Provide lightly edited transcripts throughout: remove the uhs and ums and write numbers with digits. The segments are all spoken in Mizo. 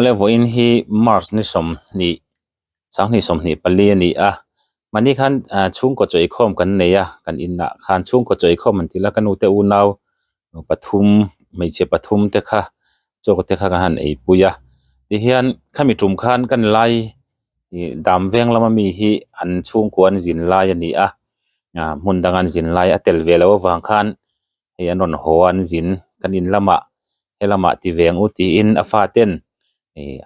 Awle vawiin hi March ni sawmhnih sanghnih sawmhnih pali a ni a mahni khan ah chhungkaw chaw eikhawm kan nei a kan inah khan chhungkaw chaw eikhawm an ti la ka nute unau pathum hmeichhe pathum te kha chaw te kha kan han eipui a tihian khami tum khan kan lai ih dam veng lama mi hi an chhungkua an zin lai a ni a ah hmun danga an zin lai a tel ve loh avang khan hei an rawn haw a an zin kan in lamah helamah ti ve ang u tiin a faten ih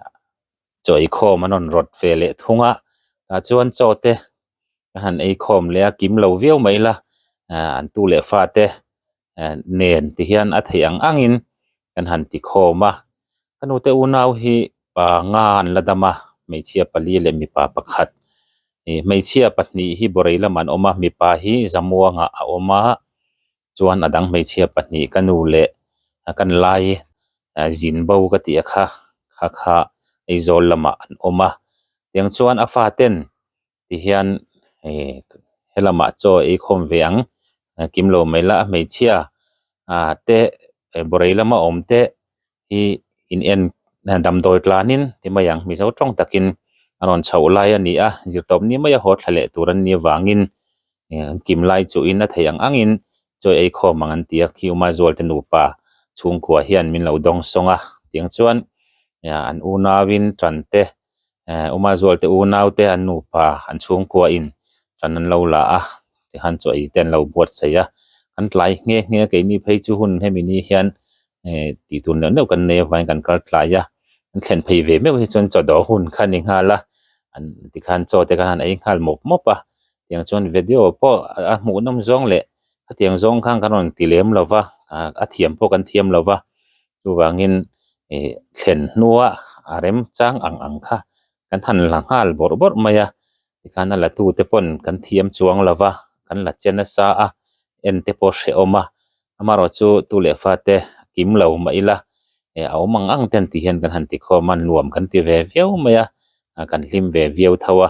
chaw eikhawm an rawn rawt ve leh thung a tah chuan chaw te an han eikhawm leh a kim lo viau mai la ah an tu leh fate nen ti hian a theih ang angin kan han ti khawm a ka nute unau hi panga an la dam a hmeichhia pali leh mipa pakhat ih hmeichhia pahnih hi bawrei lamah an awm a mipa hi zamuangah a awm a chuan a dang hmeichhia pahnih ka nu leh kan lai zin bo ka tih a kha kha kha Aizawl lamah an awm a tiang chuan a faten ti hian ih helamah chaw ei khawm ve ang kim lo mai la a hmeichhia ah te bawrei lama awm te hi in en damdawi tlanin ti mai ang mizo tawng takin a rawn chhoh lai a ni a zirtawp ni maia haw thla leh tur an nih avangin an kim lai chuhin a theih ang angin chaw ei khawm ang an ti a khi uma zualte nupa chhungkua hian min lo dawng sawng a tiang chuan an unauin tan te Uma zualte unau te an nupa an chhungkua in tan an lo la a tikhan chaw ei te an lo buatsaih a an tlai nghe nghe a keini phei chu hun hemi ni hian tih tur neuh neuh kan nei avangin kan kal tlai a an thlen phei ve meuh hi chuan chaw dawh hun kha a ni nghal a an tikhan chaw te khan an ei nghal mawp mawp a tiang chuan video pawh a hmuh nawm zawng leh khatiang zawng khan kan rawn ti lem lo va a thiam pawh kan thiam lo va. Chuvangin ih thlen hnua a remchang ang ang kha kan han la nghal bawrh bawrh mai a tikhan a la tu te pawn kan thiam chuang lo va kan la che nasa a en te pawh hrehawm a amaherawh chu tu leh fa te kim lo mah ila eh a awm ang ang te an tih hian kan han ti khawm a nuam kan ti ve viau mai a kan hlim ve viau tho a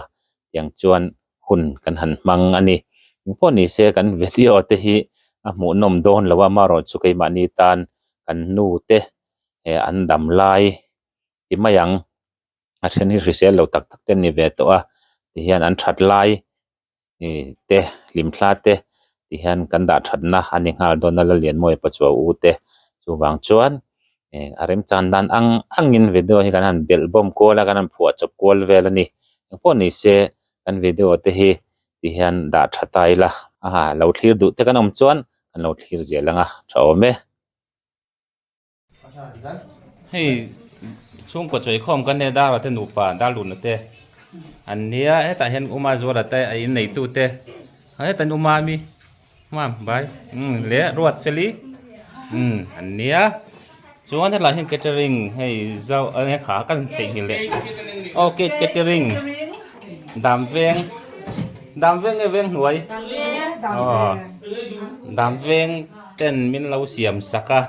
tiang chuan hun kan han hmang a ni engpawh ni se kan video te hi a hmuhnawm dawn lo a amaherawh chu keimahni tan kan nu te eh an dam lai ti mai ang a then hi hrisel lo tak tak te an ni ve tawh a tihian an that lai ih te hlimthla te tihian kan dah thatna a ni nghal dawn a Lallianmawia Pachuau u te chuvang chuan eh a remchan dan ang angin video hi kan han belh bawm kual a kan han phuah chawp kual vel a ni engpawh ni se kan video te hi ti hian dah tha ta ila aha lo thlir duh te kan awm chuan kan lo thlir zel ang a tha awm e. Hei chhungkaw chawikhawm kan nia Dara te nupa Darluna te an nia hetah hian Uma Zuala te a inneitu te hetah hian Uma ami Mam bai umm leh ruat feli umm an nia chuan helai hian catering hei zau eng kha ka theihnghilh leh aw catering dam veng dam veng nge veng hnuai aw dam veng ten min lo siam sak a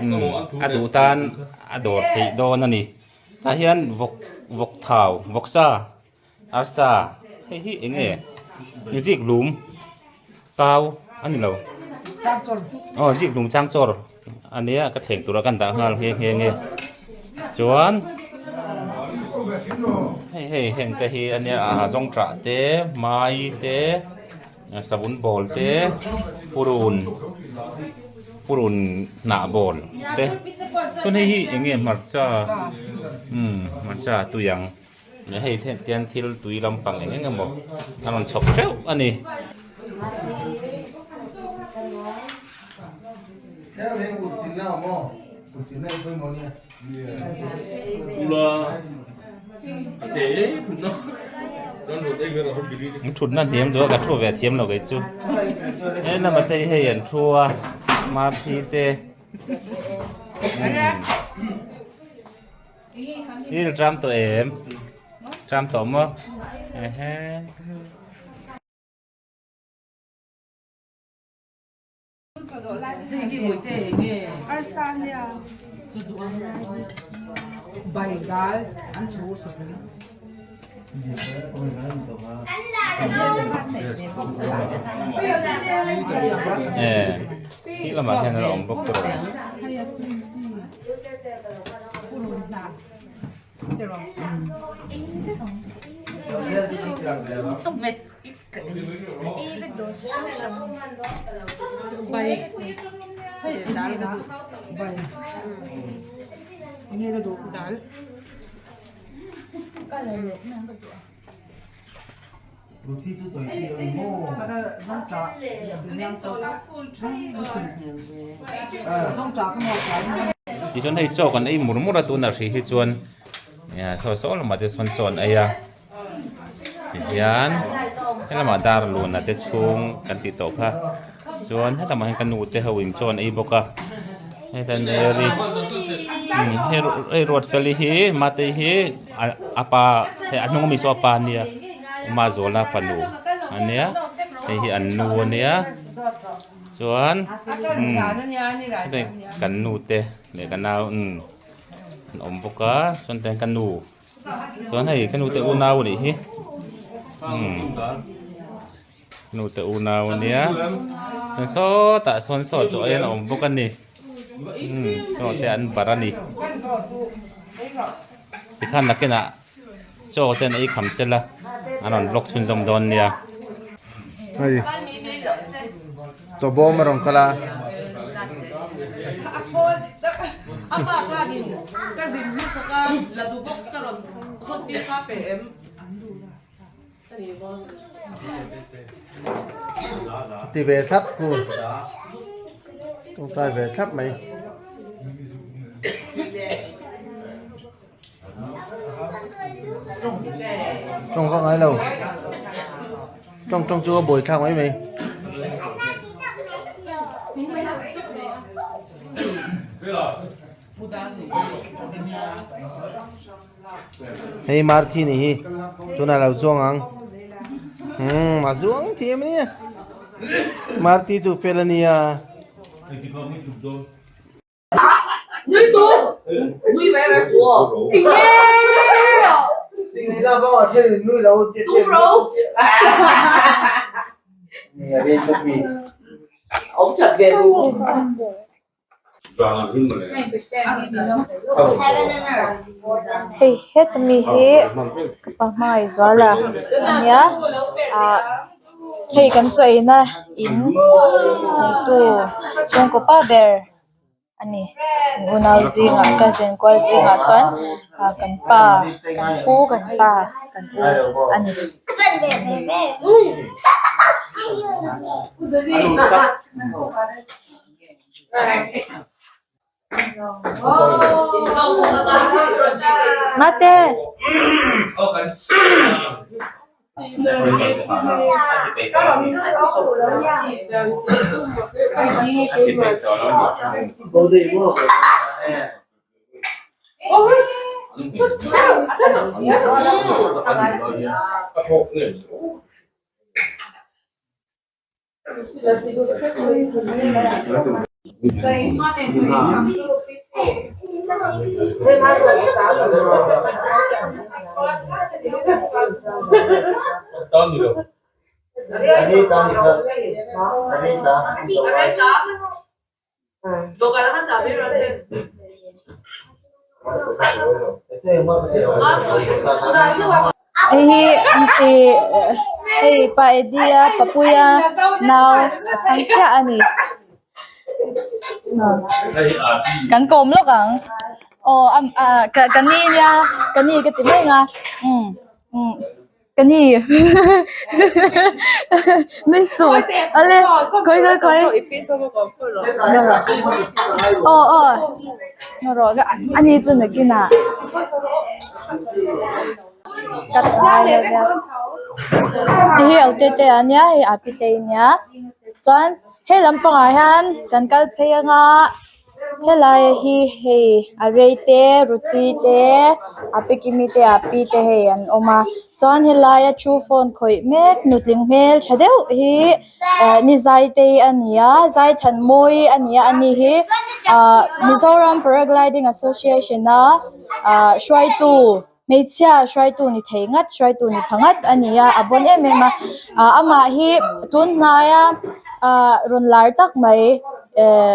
umm a duh tan a dawr theih dawn a ni tah hian vawk vawk thau vawksa. Arsa hei hi eng nge zik lum kau a ni lo aw zik lum chang chawr a nia ka thleng tura kan dah nghal nghe nghe nghe chuan hei hei heng te hi a nia ah zawng tah te mai te savun bawl te purun purun hnah bawl te chuan hei hi eng nge hmarcha umm hmarcha tui ang. Hei tian thil tui lampang eng eng emaw a rawn chhawp teuh a ni. Thutna hniam duh a ka thu ve thiam lo kei chu. He lama te hi hei an thu a marthi te. Hi tram tawh em tram tawh maw ehe. Hi lamah hian a awm bawk tur a ni. Tichuan hei chaw kan ei mur mur a tunah hrih hi chuan saw saw lamah te sawn chaw an ei a tihian helamah dar luna te chhung kan tih tawh kha chuan helamah hian ka nu te ho in chaw an ei bawk a heta Mary hei Ruatfeli hi Matei hi a pa hei a hnung ami saw a pa ania Uma Zawla fanu ania hei hi an nu ania chuan umm kan nu te leh ka nau umm an awm bawk a chuan tihian ka nu chuan hei ka nu te unau anih hi umm nu te unau ania chuan sawtah sawn saw chu aiin a awm bawk a ni umm chaw te an barh a ni tikhan nakinah chaw te an ei kham sela an rawn vlog chhunzawm dawn nia. Hei chaw bawm a rawn kal a. Ti ve thlap ku tawngtai ve thlap mai. Tawng vak ngai lo tawng tawng chu a buai thlak mai mai. Hei Marthi nih hi tunah lo zuang ang umm a zuang thiam ania Marthi chu fel ania. Hei heta mi hi ka pa hmangaih zuala ania ah hei kan chaw eina in neitu chhungkaw pa ber a ni unau zingah cousin kual zingah chuan ah kan pa kan pu kan pa kan u a ni. Mate. Hei hi hei pa Eddie-a papuia nau a chhang chiah a ni kan kawm lawk ang aw ka ni nia ka ni ka ti mai ang a umm umm. Ka ni nui suh ale khawi khawi khawi aw aw rawh ka ani chu nakinah ka ngai lo nia hei hi aute te a nia hei api te nia chuan he lampangah hian kan kal phei anga. Helai hi hei a rei te ruthi te a pi kimi te a pi te hei an awm a chuan helaia thu phone khawih mek nutling hmel tha deuh hi ah ni zai te hi a ni a Zaithanmawii a ni a ani hi ah Mizoram Paragliding Association a ah hruaitu. Hmeichhia hruaitu ni thei ngat hruaitu ni pha ngat a ni a a bawn em em a ah amah hi tun hnaia ah rawn lar tak mai eh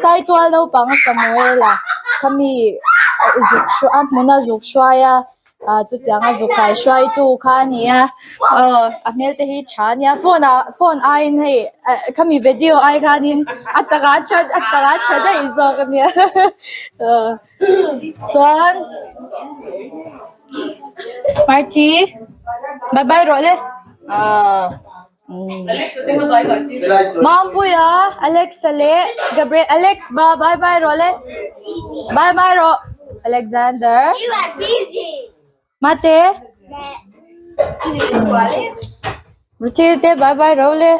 Saitual naupang Samuela khami zuk a hmuna zuk hruai a. Ah chutianga zu kai hruaitu kha a ni a aw a hmel te hi tha a nia phone ah phone aiin hei eh khami video ai khanin a takah tha a takah tha daih zawk a nia aw chuan party bye bye rawh le ah. Mampuia Alexa leh Gabriel Alex ba bye bye rawh le bye bye rawh Alexander Mate Ruthie te bye bye rawh le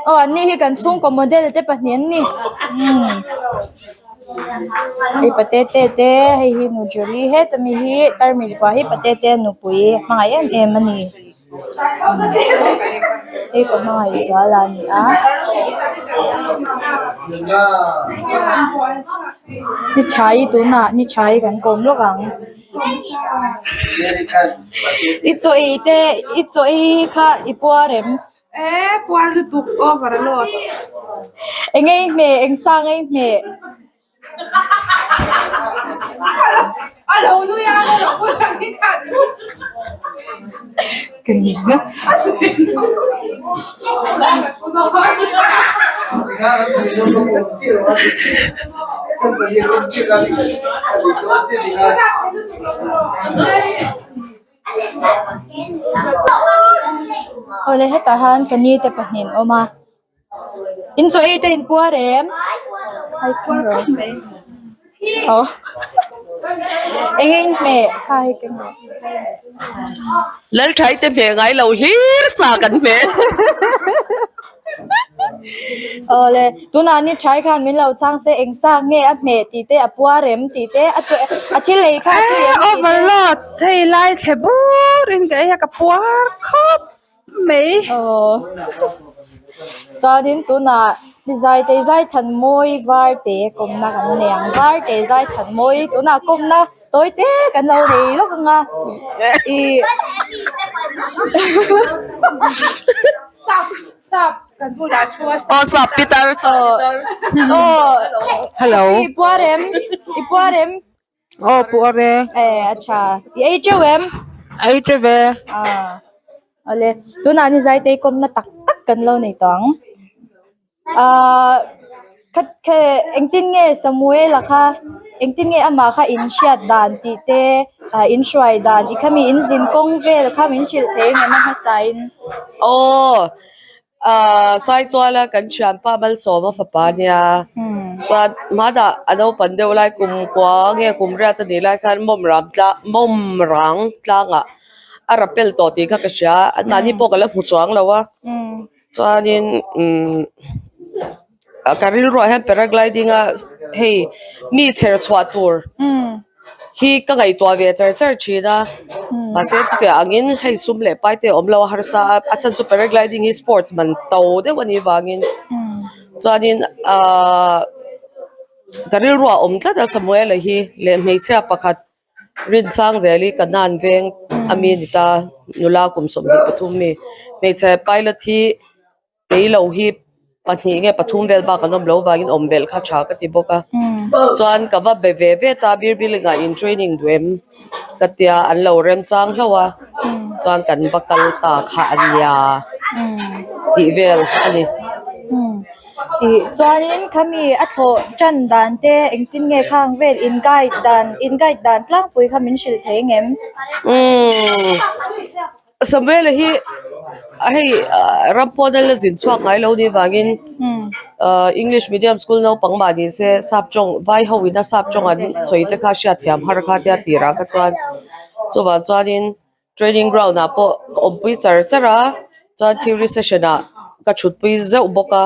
aw an ni hi kan chhungkaw model te pahnih an ni hei pate te hei hi nu Julie heta mi hi tarmit vuah hi pate te nupui hmangaih em em a ni. Hei ka hmangaih zual a ni a ni tha hi tunah ni tha hi kan kawm lawk ang i chaw ei te i chaw ei kha i puar em e puar lutuk over a lot eng ei hmeh eng sang ei hmeh. Awle hetah hian ka ni te pahnih an awm a. In chaw ei te in puar em? Hai keng rawh. Aw. Eng eng hmeh kha hei keng rawh. Lal thai te hmeh ngai lo hlir sa kan hmeh. Awle tunah ni thai khan min lo chhang se eng sa nge a hmeh tih te a puar em tih te a chaw a thil ei kha a tui em tih te. Overload hei lai thle bur in ka ei a ka puar khawp. Mai. Aw. Chuanin tunah ni zai te zai than mawi var te kawmna kan nei ang. Var te zai than mawi tunah kawmna tawi te kan lo nei lawk ang a. Ih. Sap sap kan bulah thu a. Aw sap pitar sap pitar. Aw. Hello. I puar em? I puar em? Aw puar e. E a tha. I ei teuh em? Ei teuh ve. Ah. Awle tunah ni zai te kawmna tak tak kan lo nei tawh ang. Ah kha kha engtin nge Samuela kha engtin nge amah kha in hriat dan tih te ah in hruai dan i khami in zin kawng vel kha min hrilh thei engem a hmasa in. Aw Ahh Saituala kan thianpa Malsawma fapa nia chuan hmanah a naupang deuh lai kum kua nge kum riat a nih lai khan mawm ram tlang mawm rang tlangah a rapel tawh tih kha ka hria a anmahni pawh ka la hmu chuang lo a chuanin umm ka rilruah hian paragliding a hei mi chher chhuah tur. Hi ka ngaihtuah ve char char thin a, mahse chutiang angin hei sum leh pai te a awm lo a harsa a, a chhan chu paragliding hi sports man to deuh a nih vangin chuanin ahh ka rilru a awm tlat a Samuela hi leh hmeichhia pakhat Rinsangzeli ka hnan veng ami a ni ta nula kum 23 mi hmeichhe pilot hi. Kei lo hi pahnih nge pathum vel bak an awm lo vangin awm belh kha tha ka ti bawk a chuan ka va be ve ve ta bir building ah in training duh em ka tia an lo rem chang hlauh a chuan kan va kal ta kha a nia tih vel a ni. Ih chuanin khami a thlawh tan dan te engtin nge khang vel in guide dan in guide dan tlangpui kha min hrilh thei ang em? Umm. Samuel a hi hei ram pawn a la zin chhuak ngai lo ni vangin ah English medium school naupang mah ni se sap tawng vai ho in a sap tawng an sawi te kha hriat thiam har kha tia tirah kha chuan chuvang chuanin training ground ah pawh ka awmpui char char a chuan theory session ah ka thutpui zeuh bawk a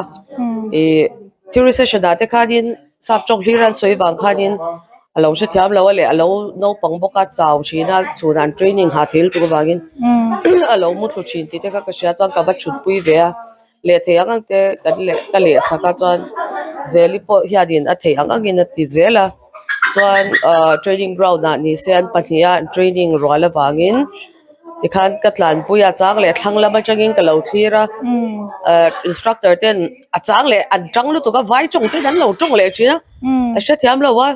ih theory session ah te khanin sap tawng hlir an sawi vang khanin. A lo hrethiam lo a leh a lo naupang bawk a chau thin a chhunah an training ha thil tuk avangin a lo mu thlu thin tih te kha ka hria chuan ka va thutpui ve a leh thei ang ang te kan leh ka leh sak a chuan zeli pawh hianin a theih ang angin a ti zel a chuan ahh training ground ah ni se an pahnih a an training rual avangin tikhan ka tlanpui a chang leh thlang lam atangin ka lo thlir a ahh instructor ten a chang leh an tang lutuk a vai tawng ten an lo tawng leh thin a. A hrethiam lo a.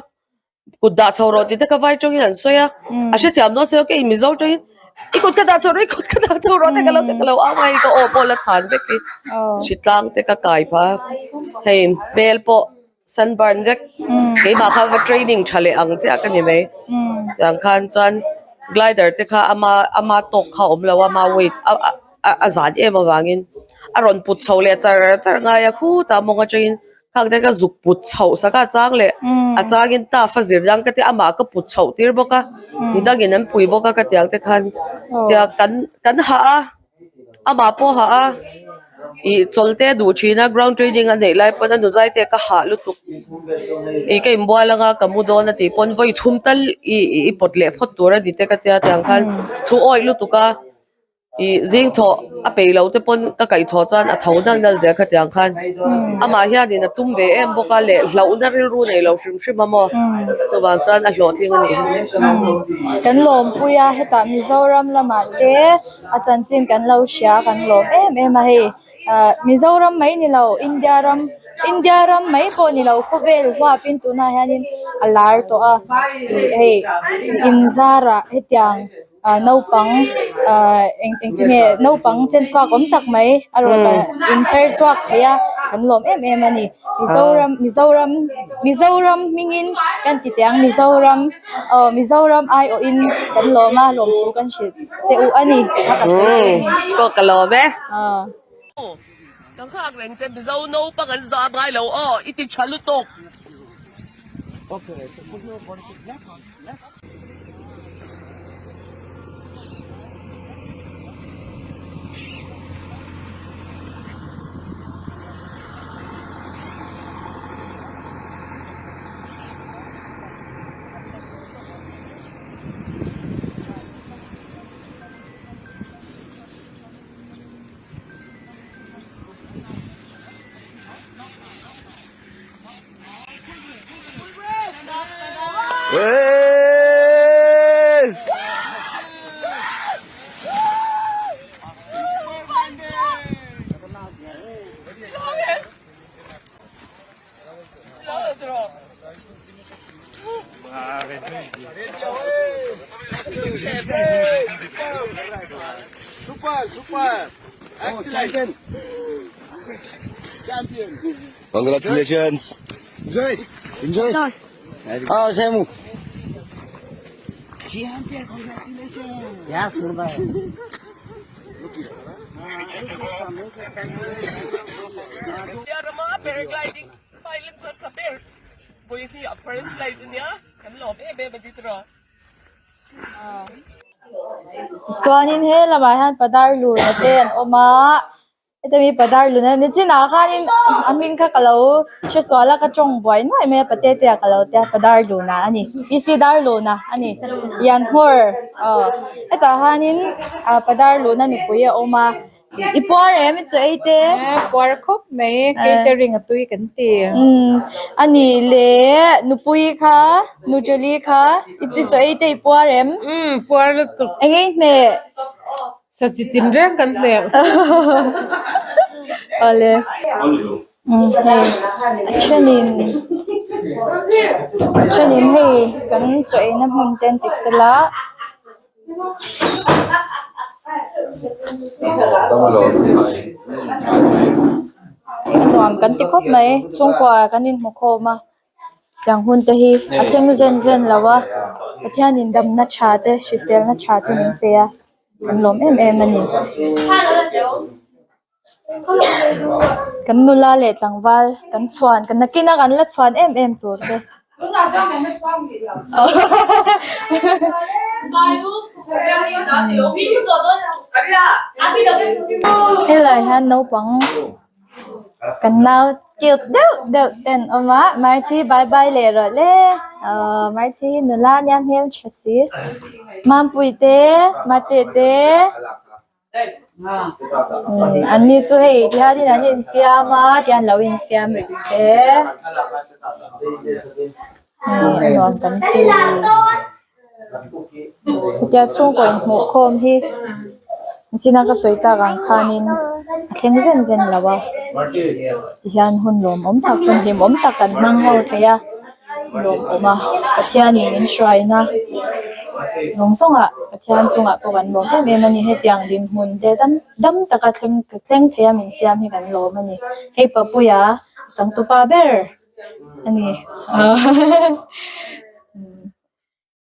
Kut dah chho rawh tih te kha vai tawngin an sawi a, a hrethiam dawn silo kei Mizo tawngin i kut ka dah chho rawh i kut ka dah chho rawh te ka lo ti ka lo au a hei ka aw pawh la chhan vek hi hritlang te ka kai pha hei hmel pawh sunburn vek keimah kha va training tha leh ang chiah ka ni mai tiang khan chuan glider te kha ama ama tawk kha a awm lo a ama weight a a zan em avangin a rawn put chho leh char char ngai a khutah mawng atangin. Khang te ka zuk put chhoh sak a chang leh a changin staff a zir dang ka tia amah ka put chhoh tir bawk a midangin an pui bawk a ka tiang te khan tia kan kan hah a amah pawh a hah a ih chawl te a duh thin a ground training a neih lai pawn a nu zai te ka hah lutuk ih ka inbual anga ka mu dawn a tih pawn vawi thum tal ih i pawt leh phawt tur a ni te ka tia tiang khan thu awih lutuk a. Ih zing thawh a peih loh te pawn ka kaih thawh chuan a tho nal nal zel khatiang khan amah hianin a tum ve em bawk a leh hlauhna rilru nei lo hrim hrim a maw chuvang chuan a hlawhtling a nih hi. Kan lawmpui a hetah Mizoram lamah te a chanchin kan lo hria kan lawm em em a hei ah Mizoram mai ni lo India ram India ram mai pawh ni lo khawvel huapin tunah hianin a lar tawh a ih hei inzarah hetiang. ah naupang ah eng engtin nge naupang chen fak awm tak mai a rawn inchher chhuak thei a kan lawm em em a ni Mizoram Mizoram Mizoram hmingin kan ti teh ang Mizoram aw Mizoram aiawhin kan lawm a lawmthu kan hrilh che u a ni a ka sawi duh a ni. Pawh ka lawm e. Aw. Ka nghak reng che Mizo naupang an zah ngai lo aw i ti tha lutuk. Congratulations. Enjoy. Enjoy. Ah, Semu. Champion, congratulations. Yes, Paragliding pilot hmasa ber vawi hi a first flight ania kan lawm em em a ni tawh. Tichuanin he lamah hian padar luna te an awm a heta mi padar luna nichinah khanin a hming kha ka lo hre sual a ka tawng buai nuai mai a pate te ah ka lo tia padar luna a ni P C dar luna a ni lianhmawr aw hetah hianin ah padar luna nupui a awm a. I puar em i chaw ei te? Puar khawp mai, catering a tui kan ti. Umm a nih leh nupui kha Nuteli kha i chaw ei te i puar em? Umm puar lutuk. Eng ei hmeh? Sachi tin reng kan hmeh. Awle. Umm hei a thenin a thenin hei kan chaw eina hmun te an ti fel a. Nuam kan ti khawp mai chhungkua kan inhmu khawm a tiang hun te hi a thleng zen zen lo a Pathianin damna tha te hriselna tha te min pe a kan lawm em em a ni. Kan nula leh tlangval kan chhuan kan nakin a kan la chhuan em em tur te. Helai hian naupang kan nau cute deuh deuh te an awm a Marthi bye bye leh rawh le ahh Marthi hi nula ania hmeltha si Mampui te Mate te. An ni chu hei tihianin an infiam a tihian lo infiam rih se hei a nuam kan ti hetia chhungkaw inhmuh khawm hi nichina ka sawi tak ang khanin a thleng zen zen lo a tihian hun lawmawm tak hun hlimawm tak kan hmang ho thei a. lawmawm a Pathianin min hruaina zawng zawngah Pathian chungah pawh kan lawm em em a ni hetiang dinhmun te dam dam taka thleng thleng thei a min siam hi kan lawm a ni hei papuia changtupa ber a ni.